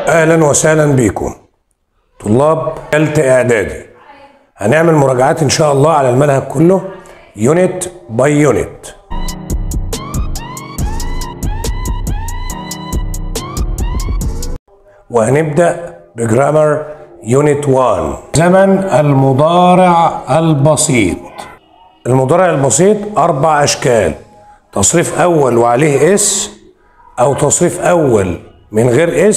اهلا وسهلا بكم طلاب ثالثة اعدادي. هنعمل مراجعات ان شاء الله على المنهج كله unit by unit. وهنبدأ ب grammar unit 1، زمن المضارع البسيط. المضارع البسيط 4 اشكال: تصريف اول وعليه s، او تصريف اول من غير s،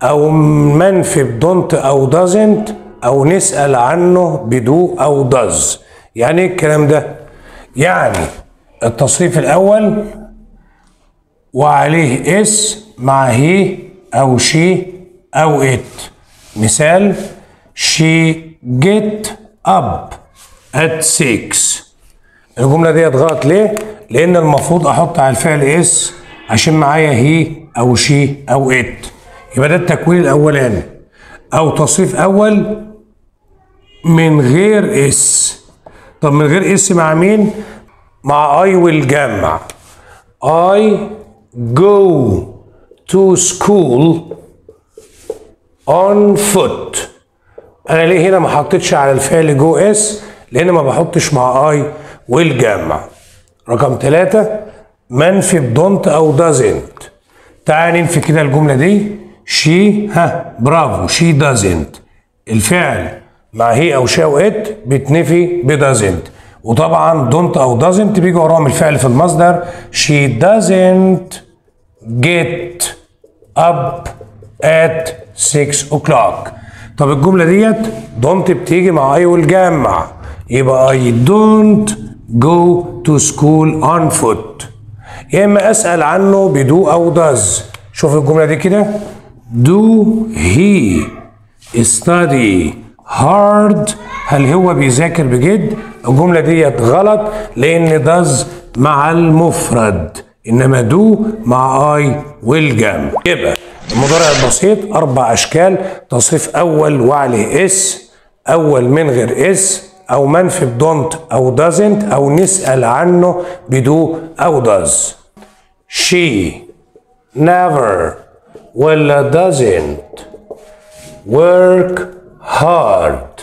او منفي ب don't او doesn't، او نسأل عنه ب do او does. يعني ايه الكلام ده؟ يعني التصريف الاول وعليه s مع he او she او it. مثال: she get up at 6. الجملة ديت غلط ليه؟ لأن المفروض أحط على الفعل s عشان معايا he أو she أو it. يبقى ده التكوين الأولاني، أو تصريف أول من غير s. طب من غير s مع مين؟ مع I والجمع. I go to school on foot. أنا ليه هنا ما حطيتش على الفعل go s؟ لأن ما بحطش مع I والجمع. رقم 3 منفي ب don't أو doesn't. تعال ننفي كده الجملة دي. she، ها برافو، she doesn't. الفعل مع he أو she أو it بتنفي ب doesn't، وطبعا don't أو doesn't بيجي وراهم الفعل في المصدر. she doesn't get up at 6 o'clock. طب الجملة ديت don't بتيجي مع I والجمع، يبقى I don't go to school on foot. يا إما أسأل عنه ب do أو does. شوف الجملة دي كده: do he study hard؟ هل هو بيذاكر بجد؟ الجملة ديت غلط لأن does مع المفرد، إنما do مع I والجمع. يبقى المضارع البسيط 4 أشكال: تصريف أول وعليه s، أول من غير s، أو منفي ب don't أو doesn't، أو نسأل عنه ب do أو does. she never ولا doesn't work hard.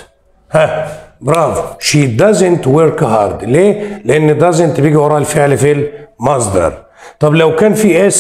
ها برافو، she doesn't work hard. ليه؟ لأن doesn't بيجي وراها الفعل في المصدر. طب لو كان في s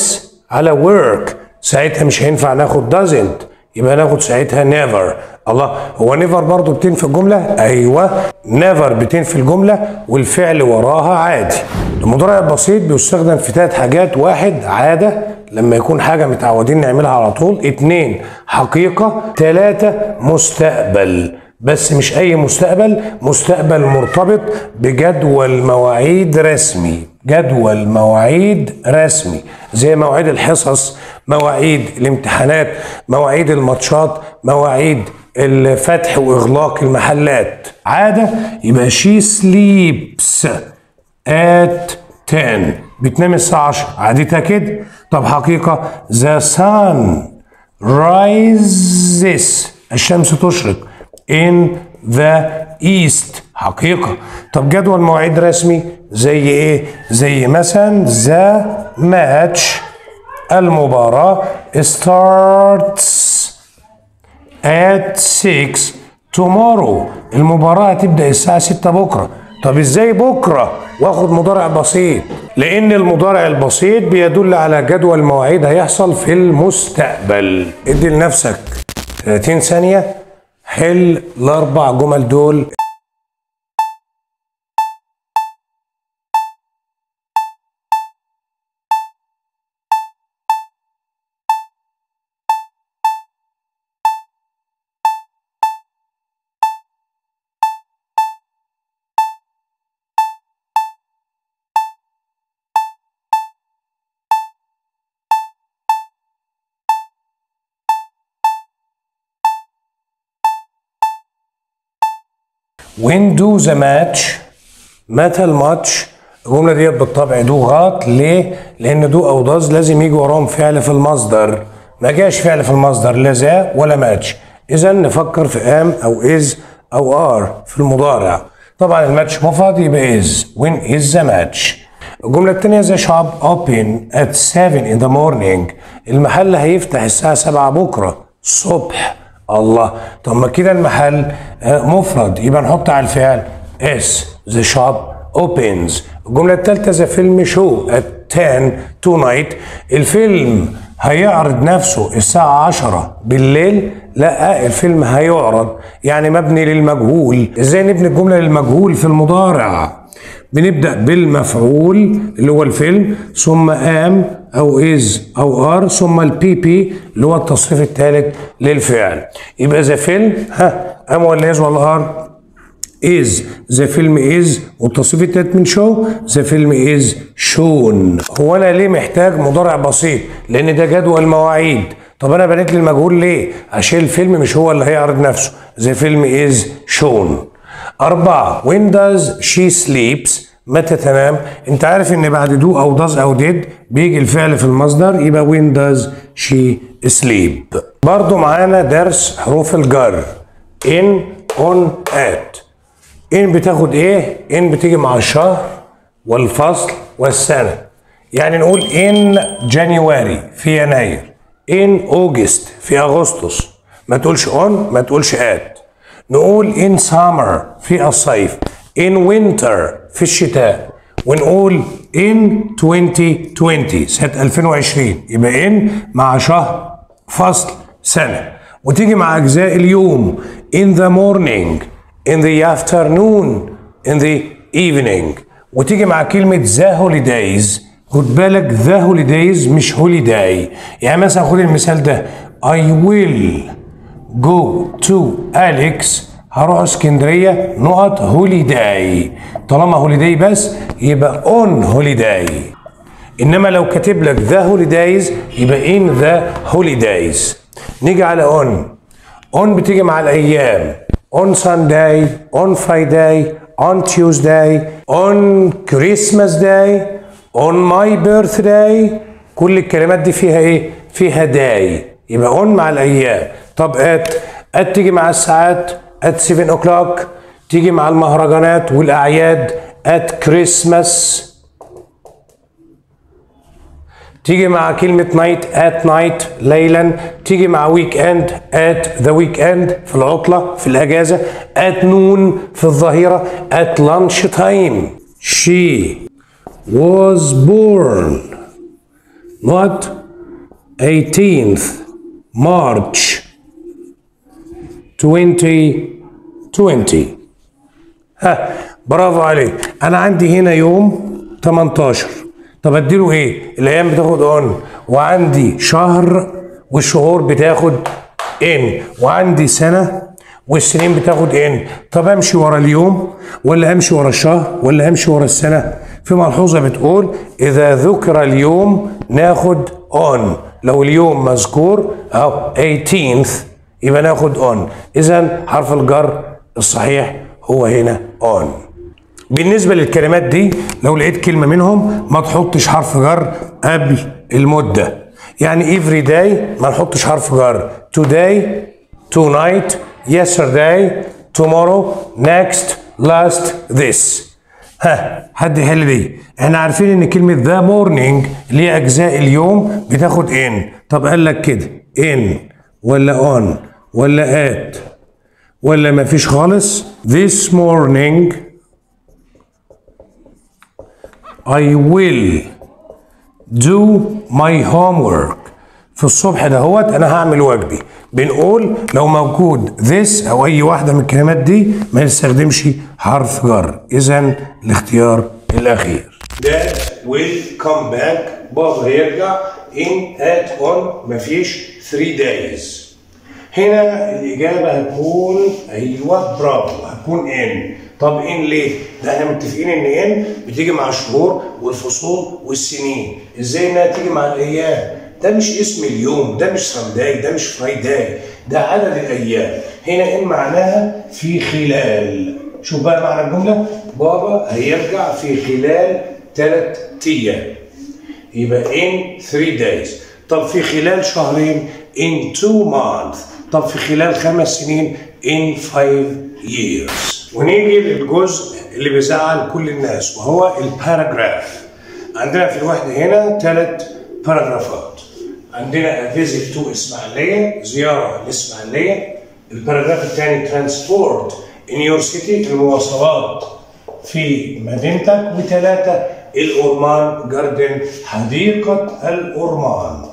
على work ساعتها مش هينفع ناخد doesn't، يبقى ناخد ساعتها never. الله، هو never برضو بتنفي الجملة؟ أيوة، never بتنفي الجملة والفعل وراها عادي. المضارع البسيط بيستخدم في 3 حاجات: 1 عادة، لما يكون حاجة متعودين نعملها على طول. 2 حقيقة. 3 مستقبل، بس مش أي مستقبل، مستقبل مرتبط بجدول مواعيد رسمي. جدول مواعيد رسمي زي مواعيد الحصص، مواعيد الامتحانات، مواعيد الماتشات، مواعيد الفتح وإغلاق المحلات. عادة يبقى she sleeps at 10، بتنام الساعة 10، عادتها كده. طب حقيقة: the sun rises، الشمس تشرق in the east، حقيقة. طب جدول مواعيد رسمي زي ايه؟ زي مثلا the match، المباراة starts at 6 tomorrow، المباراة هتبدأ الساعة 6 بكرة. طب ازاي بكرة واخد مضارع بسيط؟ لأن المضارع البسيط بيدل على جدول مواعيد هيحصل في المستقبل. ادي لنفسك 30 ثانية حل ال4 جمل دول. When do the match؟ متى الماتش؟ الجملة ديت بالطبع do غلط. ليه؟ لأن do أو does لازم يجي وراهم فعل في المصدر، ما جاش فعل في المصدر لا the ولا ماتش. إذا نفكر في am أو is أو are في المضارع. طبعا الماتش مفرد يبقى is. When is the match؟ الجملة الثانية the shop open at 7 in the morning، المحل هيفتح الساعة 7 بكرة الصبح. الله، طب ما كده المحل مفرد، يبقى نحط على الفعل s، the shop opens. الجملة الثالثة the film show at 10 tonight، الفيلم هيعرض نفسه الساعة 10 بالليل. لا، الفيلم هيعرض، يعني مبني للمجهول. ازاي نبني الجملة للمجهول في المضارع؟ بنبدأ بالمفعول اللي هو الفيلم، ثم am أو is أو are، ثم ال pp اللي هو التصريف الثالث للفعل. يبقى the film، ها، am ولا is ولا are؟ is. the film is، والتصريف الثالث من show، the film is shown. هو انا ليه محتاج مضارع بسيط؟ لان ده جدول مواعيد. طب انا بنيت للمجهول ليه؟ عشان الفيلم مش هو اللي هيعرض نفسه. the film is shown. 4 when does she sleeps، متى تنام؟ انت عارف ان بعد do او does او did بيجي الفعل في المصدر، يبقى when does she sleep. برضو معانا درس حروف الجر in on at. in بتاخد ايه؟ in بتيجي مع الشهر والفصل والسنة، يعني نقول in January في يناير، in August في اغسطس، ما تقولش on ما تقولش at. نقول in summer في الصيف، in winter في الشتاء، ونقول in 2020 سنة 2020، يبقى in مع شهر فصل سنة. وتيجي مع أجزاء اليوم in the morning، in the afternoon، in the evening. وتيجي مع كلمة the holidays. خد بالك the holidays مش holiday. يعني مثلا خد المثال ده، I will go to Alex، هروح اسكندرية نقط holiday. طالما holiday بس يبقى on holiday، انما لو كاتب لك the holidays يبقى in the holidays. نيجي على on. on بتيجي مع الايام، on Sunday، on Friday، on Tuesday، on Christmas Day، on my birthday. كل الكلمات دي فيها ايه؟ فيها day، يبقى on مع الايام. طب at، at تيجي مع الساعات at 7 o'clock، تيجي مع المهرجانات والاعياد at Christmas، تيجي مع كلمة night at night ليلا، تيجي مع weekend at the weekend في العطلة في الأجازة، at noon في الظهيرة، at lunch time. She was born not 18th March 2020. ها، برافو عليك. أنا عندي هنا يوم 18، طب اديله ايه؟ الايام بتاخد on، وعندي شهر والشهور بتاخد in، وعندي سنة والسنين بتاخد in. طب امشي ورا اليوم ولا امشي ورا الشهر ولا امشي ورا السنة؟ في ملحوظة بتقول اذا ذكر اليوم ناخد on، لو اليوم مذكور اهو 18th يبقى ناخد on. اذا حرف الجر الصحيح هو هنا on. بالنسبة للكلمات دي لو لقيت كلمة منهم ما تحطش حرف جر قبل المدة، يعني every day ما نحطش حرف جر، today، tonight، yesterday، tomorrow، next، last، this. ها، حد يحل دي؟ احنا عارفين ان كلمة the morning اللي هي اجزاء اليوم بتاخد in. طب قال لك كده in ولا on ولا at ولا ما فيش خالص؟ This morning I will do my homework. في الصبح دهوت انا هعمل واجبي. بنقول لو موجود this او اي واحدة من الكلمات دي ما نستخدمش حرف جر. اذا الاختيار الاخير. Dad will come back، بابا هيرجع in at on مفيش 3 days. هنا الاجابة هتكون ايوه برافو، هتكون in. طب in ليه؟ ده احنا متفقين ان in بتيجي مع الشهور والفصول والسنين، ازاي انها تيجي مع الايام؟ ده مش اسم اليوم، ده مش Sunday، ده مش Friday، ده عدد الايام. هنا in معناها في خلال. شوف بقى معنى الجملة، بابا هيرجع في خلال 3 ايام، يبقى in 3 days. طب في خلال شهرين in 2 months. طب في خلال 5 سنين in 5 years. ونيجي للجزء اللي بيزعل كل الناس وهو ال paragraph. عندنا في الوحدة هنا 3 paragraph ات. عندنا visit to إسماعيلية، زيارة لإسماعيلية. ال paragraph الثاني transport in your city، المواصلات في مدينتك. وثلاثة الأورمان garden، حديقة الأورمان.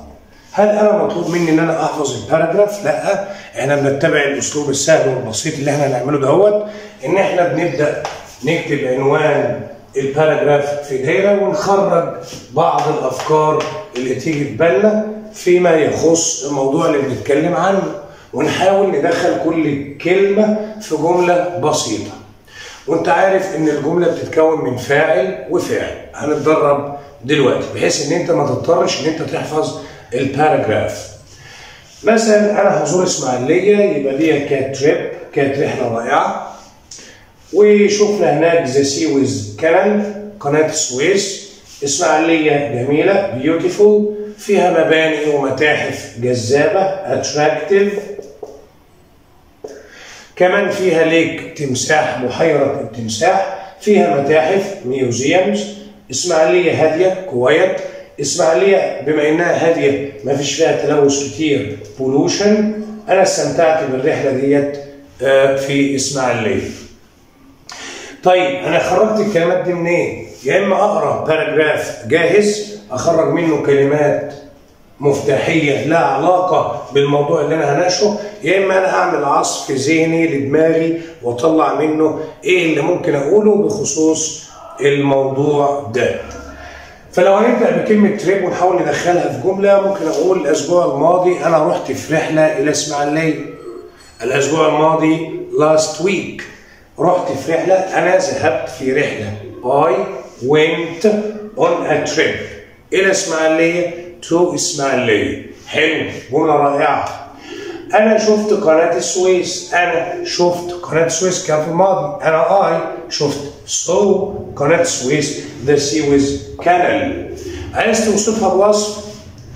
هل أنا مطلوب مني إن أنا أحفظ ال paragraph؟ لأ، إحنا بنتبع الأسلوب السهل والبسيط اللي إحنا هنعمله دهوت، إن إحنا بنبدأ نكتب عنوان ال paragraph في دايرة ونخرج بعض الأفكار اللي تيجي في بالنا فيما يخص الموضوع اللي بنتكلم عنه، ونحاول ندخل كل كلمة في جملة بسيطة. وانت عارف ان الجملة بتتكون من فاعل وفعل. هنتدرب دلوقتي بحيث ان انت ما تضطرش ان انت تحفظ ال paragraph. مثلا انا هزور اسماعيلية، يبقى دي كانت trip، كانت رحلة رائعة. وشفنا هناك the Suez Canal، قناة السويس. اسماعيلية جميلة beautiful، فيها مباني ومتاحف جذابة attractive. كمان فيها lake تمساح، بحيرة التمساح، فيها متاحف museums. اسماعيلية هادية quiet. اسماعيلية بما انها هادية ما فيش فيها تلوث كتير pollution. انا استمتعت بالرحلة ديت في اسماعيلية. طيب انا خرجت الكلمات دي منين؟ يا اما اقرا paragraph جاهز اخرج منه كلمات مفتاحيه لها علاقة بالموضوع اللي انا هناقشه، يا اما انا اعمل عصف ذهني لدماغي واطلع منه ايه اللي ممكن اقوله بخصوص الموضوع ده. فلو هنبدا بكلمه trip ونحاول ندخلها في جملة، ممكن اقول الاسبوع الماضي انا رحت في رحله الى اسماعيليه. الاسبوع الماضي last week رحت في رحله، انا ذهبت في رحله I went on a trip الى اسماعيليه to اسماعيليه. حلو، جملة رائعة. انا شفت قناة السويس، انا شفت قناة السويس كان في الماضي، انا I شفت saw قناة السويس the Suez Canal. عايز توصفها بوصف؟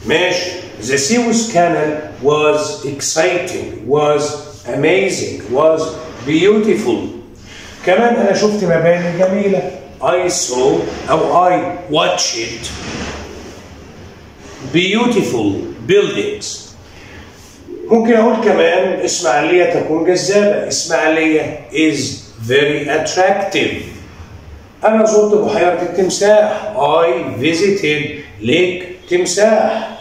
ماشي. The Suez Canal was exciting, was amazing, was beautiful. كمان انا شفت مباني جميلة I saw او I watched beautiful buildings. ممكن اقول كمان اسماعيلية تكون جذابة، اسماعيلية is very attractive. انا زرت بحيرة التمساح I visited lake تمساح.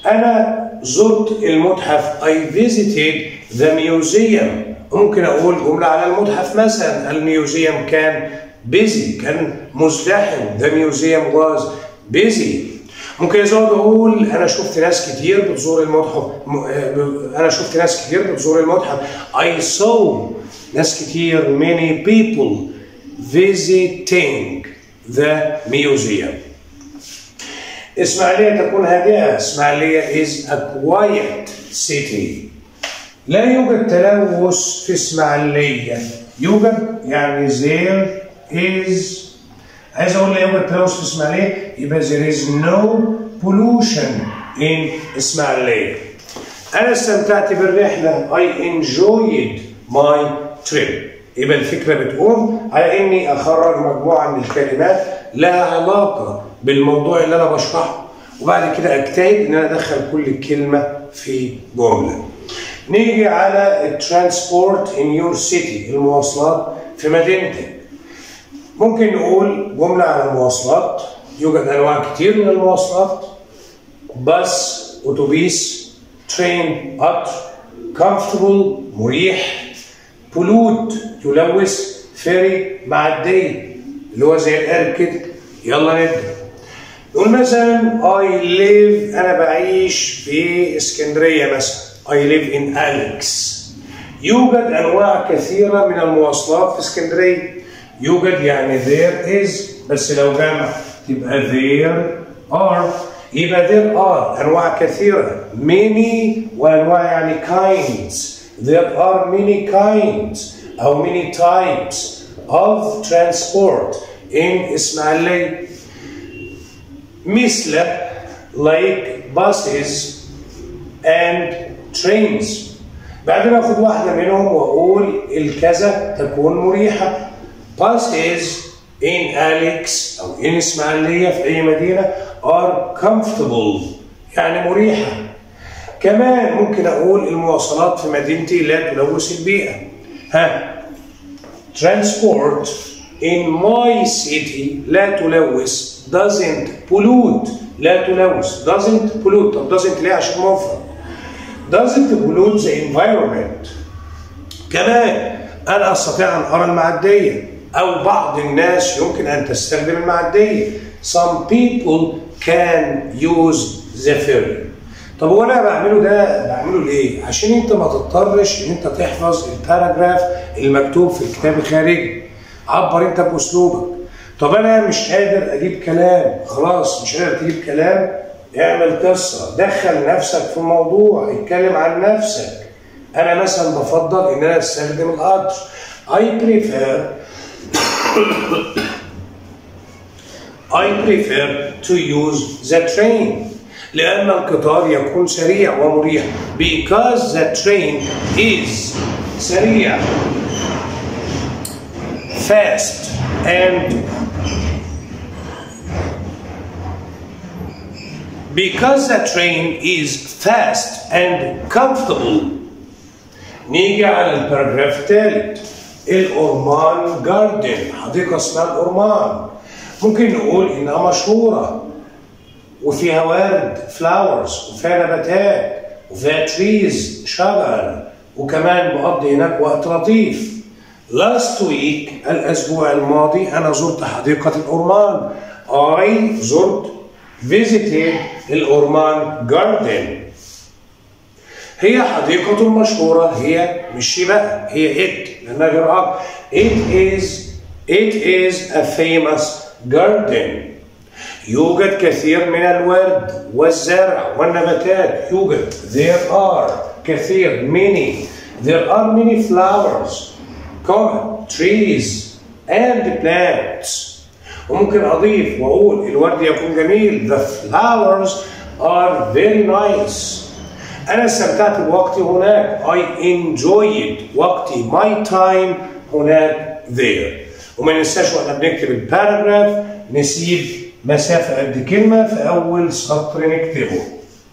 انا زرت المتحف I visited the museum. ممكن اقول جملة على المتحف مثلا، ال museum كان busy، كان مزدحم، the museum was busy. ممكن ازود اقول انا شفت ناس كتير بتزور المتحف، انا شفت ناس كتير بتزور المتحف I saw ناس كتير many people visiting the museum. اسماعيلية تكون هادئة، اسماعيلية is a quiet city. لا يوجد تلوث في اسماعيلية، يوجد يعني there is. عايز اقول لا يوجد تلوث في اسماعيلية، يبقى there is no pollution in اسماعيلية. انا استمتعت بالرحلة I enjoyed my trip. يبقى الفكرة بتقوم على اني اخرج مجموعة من الكلمات لها علاقة بالموضوع اللي انا بشرحه، وبعد كده اجتهد ان انا ادخل كل كلمة في جملة. نيجي على ال transport in your city، المواصلات في مدينتك. ممكن نقول جملة على المواصلات، يوجد أنواع كتير من المواصلات، باص، أتوبيس، train، قطر، comfortable مريح، pollute يلوث، ferry معدية اللي هو زي القارب كده. يلا نبدأ. نقول مثلا I live، أنا بعيش في اسكندرية مثلا، I live in Alex. يوجد أنواع كثيرة من المواصلات في اسكندرية. يوجد يعني there is، بس لو جمع تبقى there are. يبقى there are أنواع كثيرة many، وأنواع يعني kinds. There are many kinds أو many types of transport in إسماعيلية، مثل like buses and trains. بعدين آخد واحدة منهم وأقول الكذا تكون مريحة. Buses in Alex أو in إسماعيلية في أي مدينة are comfortable يعني مريحة. كمان ممكن أقول المواصلات في مدينتي لا تلوث البيئة. ها، transport in my city لا تلوث، doesn't pollute لا تلوث، doesn't pollute. طب doesn't ليه؟ عشان مفرد. doesn't pollute the environment. كمان أنا أستطيع أن أرى المعدية، أو بعض الناس يمكن أن تستخدم المعدية. Some people can use the ferry. طب هو أنا بعمله ده بعمله ليه؟ عشان أنت ما تضطرش إن أنت تحفظ ال paragraph المكتوب في الكتاب الخارجي. عبر أنت بأسلوبك. طب أنا مش قادر أجيب كلام، خلاص مش قادر تجيب كلام، اعمل قصة، دخل نفسك في الموضوع، اتكلم عن نفسك. أنا مثلا بفضل إن أنا أستخدم القطر. I prefer to use the train لأن القطار يكون سريع ومريح. Because the train is سريع fast and because the train is fast and comfortable. نيجي على ال paragraph الثالث، الأورمان garden، حديقة اسمها الأورمان. ممكن نقول إنها مشهورة وفيها ورد flowers وفيها نباتات وفيها trees شجر، وكمان بقضي هناك وقت لطيف. Last week الأسبوع الماضي أنا زرت حديقة الأورمان. I زرت visited الأورمان garden. هي حديقة مشهورة، هي مش بقى، هي it لأنها غير عاقل. It is a famous garden. يوجد كثير من الورد والزرع والنباتات. يوجد there are كثير many there are many flowers comma trees and plants. وممكن أضيف وأقول الورد يكون جميل. The flowers are very nice. أنا استمتعت بوقتي هناك. I enjoyed وقتي my time هناك there. وما ننساش واحنا بنكتب ال paragraph نسيب مسافة قد كلمة في أول سطر نكتبه.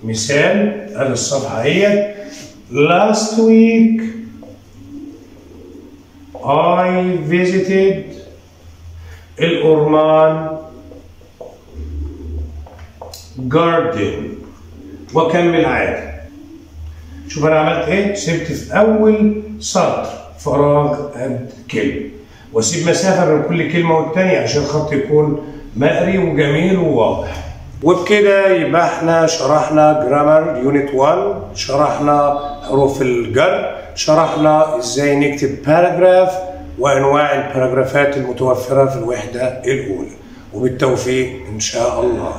مثال على الصفحة هي Last week I visited الأورمان garden وأكمل عادي. شوف أنا عملت إيه؟ سبت في أول سطر فراغ قد كلمة، وأسيب مسافة بين كل كلمة والتانية عشان الخط يكون مقري وجميل وواضح. وبكده يبقى احنا شرحنا grammar unit 1، شرحنا حروف الجر، شرحنا ازاي نكتب paragraph وانواع ال paragraph ات المتوفرة في الوحدة الأولى. وبالتوفيق إن شاء الله.